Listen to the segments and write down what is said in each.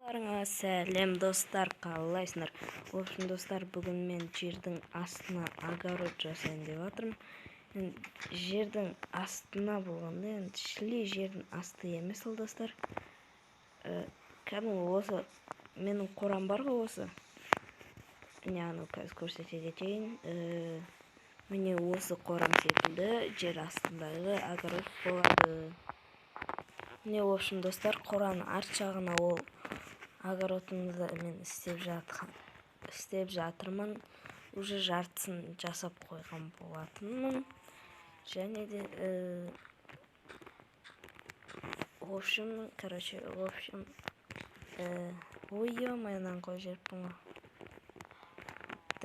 Барыңа сәлем, достар, қалайсыңдар? В общем, достар, бүгін мен жердің астына огород жасайын деп жатырмын. Енді жердің астына болғанда, енді шіли жердің асты емес ол, достар. Кәдімгі осы менің қорам бар ғой осы. Міне, анау қазір көрсете кетейін. Міне осы қорам секілді жер астындағы огород болады. Міне, в общем, достар, қораның арт жағына ол огородымызды мен істеп жатырмын. Уже жартысын жасап қойған болатынмын. Және де, в общем, короче, в общем, ой, ё-моё, мынаны қойып жіберіппін ғой.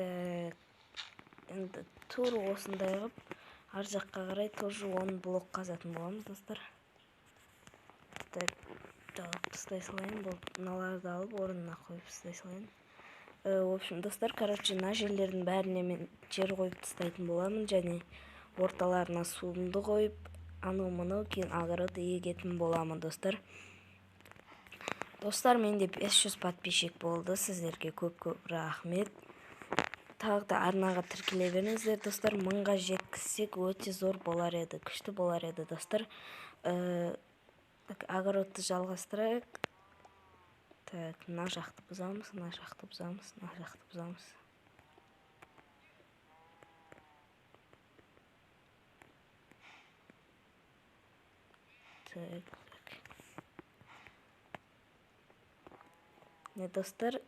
Так, енді тура осындай қылып ар жаққа қарай тоже 10 блок қазатын боламыз, достар. Так, алып тастай салайын, бұл мыналарды алып орнына қойып тастай салайын. В общем, достар, короче, мына жерлердің бәріне мен жер қойып тастайтын боламын және орталарына суымды қойып, анау мынау кейін огород егетін боламын, достар. Достар, менде 500 подписчик болды, сіздерге көп-көп рахмет. Тағы да арнаға тіркеле беріңіздер, достар. 1000-ға жеткізсек өте зор болар еді, күшті болар еді, достар. Так, огородты жалғастырайық. Так, мына жақты бұзамыз, мына жақты бұзамыз, мына жақты бұзамыз. Так, так. Не, достар,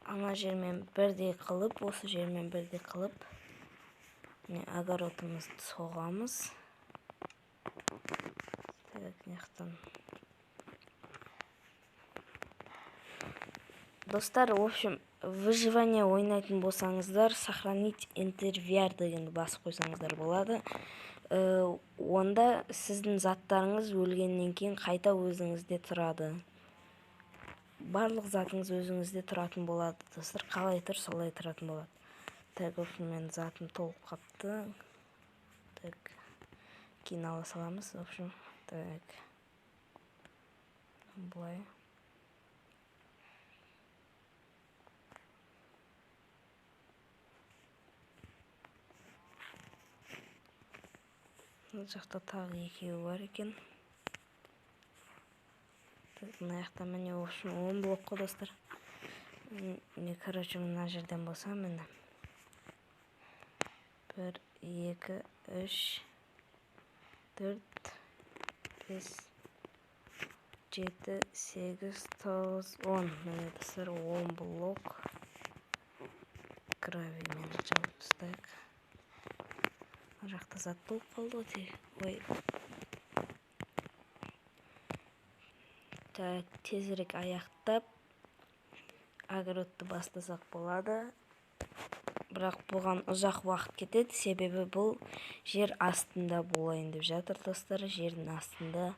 ана жермен бірдей қылып, осы жермен бірдей қылып, міне огородымызды соғамыз. Так, мына жақтан. Достар, в общем, выживание ойнайтын болсаңыздар, сохранить интервьяр дегенді басып қойсаңыздар болады. Онда сіздің заттарыңыз өлгеннен кейін қайта өзіңізде тұрады. Барлық затыңыз өзіңізде тұратын болады, достар. Қалай тұр, солай тұратын болады. Так, в общем, менің затым толып қапты. Так, кейін ала саламыз, в общем. Так, былай. Мына жақта тағы екеуі бар екен. Так, мына жақта міне, в общем, 10 блок қой, достар. Не, короче, мына жерден болса, міне. 1, 2, 3, 4, 5, 7, 8, 9, 10. Міне, достар, 10 блок. Гравиймен жауып тастайық. Мына жақта зат толып қалды ғой, тек. Ой. Так, тезірек аяқтап огородты бастасақ болады. Бірақ бұған ұзақ уақыт кетеді, себебі бұл жер астында болайын деп жатыр, достар, жердің астында.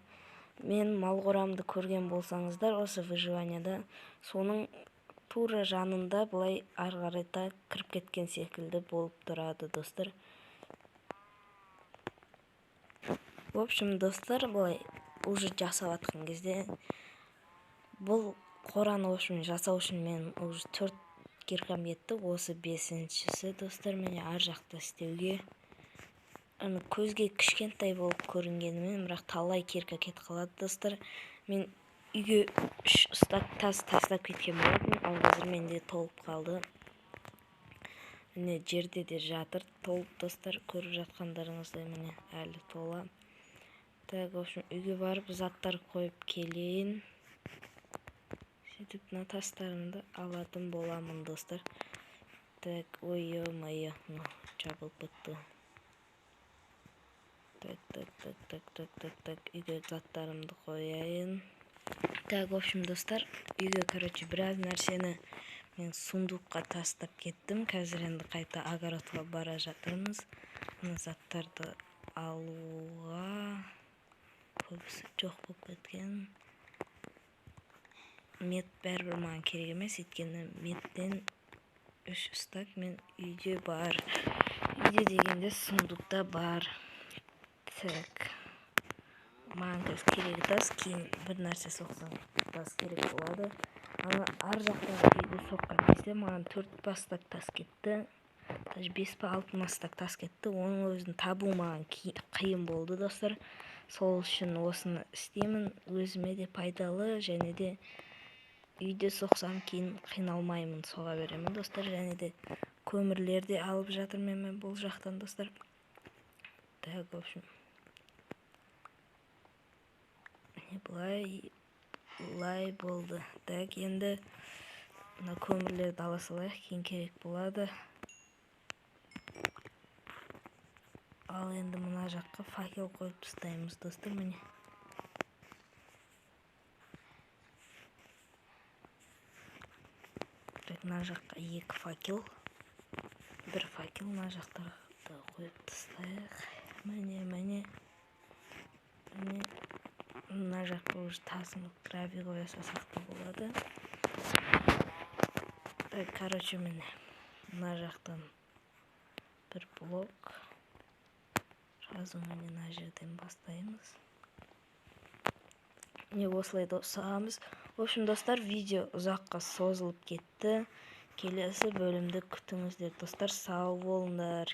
Мен мал қорамды көрген болсаңыздар, осы выживанияда соның тура жанында былай ары қарай та кіріп кеткен секілді болып тұрады, достар. В общем, достар, былай уже жасап жатқан кезде бұл қораны, в общем, жасау үшін мен уже 4 киркам кетті, осы 5-шісі, достар, міне ар жақта істеуге. Аны көзге кішкентай болып көрінгенімен, бірақ талай кирка кетіп қалады, достар. Мен үйге 3 ұстап тас тастап кеткен болатын, ал қазір менде толып қалды. Міне жерде де жатыр толып, достар, көріп жатқандарыңыздай міне әлі тола. Так, в общем, үйге барып заттар қойып келейін. Сөйтіп мына тастарымды алатын боламын, достар. Так, ой, ё-моё, мынау жабылып кетті. Так, так, так, так, так, так, так, үйге заттарымды қояйын. Так, в общем, достар, үйге, короче, біраз нәрсені мен сундукқа тастап кеттім. Қазір енді қайта огородқа бара жатырмыз. Мына заттарды алуға көбісі жоқ болып кеткен. Мет бәрібір маған керек емес, өйткені меттен 3 стак мен үйде бар. Үйде дегенде сундукта бар. Так, Маған қазір керек тас, кейін бір нәрсе соқсам тас керек болады. Ана ар жақтағы үйді соққан кезде маған 4 бастак тас кетті. Даже 5 па 6 бастак тас кетті. Оның өзін табу маған қиын болды, достар. Сол үшін осыны істеймін. Өзіме де пайдалы, және де үйде соқсам кейін қиналмаймын, соға беремін, достар. Және де көмірлер де алып жатырмын мен бұл жақтан, достар. Так, в общем, міне былай болды. Так, енді мына көмірлерді ала салайық, кейін керек болады. Ал енді мына жаққа факел қойып тастаймыз, достар, міне. Так, мына жаққа 2 факел, 1 факел мына жақтарға қойып тастайық. Міне, міне, міне. Мына жаққа уже тасын гравий қоя салсақ та болады. Так, міне мына жақтан бір блок сразу міне мына жерден бастаймыз. Міне осылай соғамыз. В общем, достар, видео ұзаққа созылып кетті. Келесі бөлімді күтіңіздер, достар. Сау болыңдар.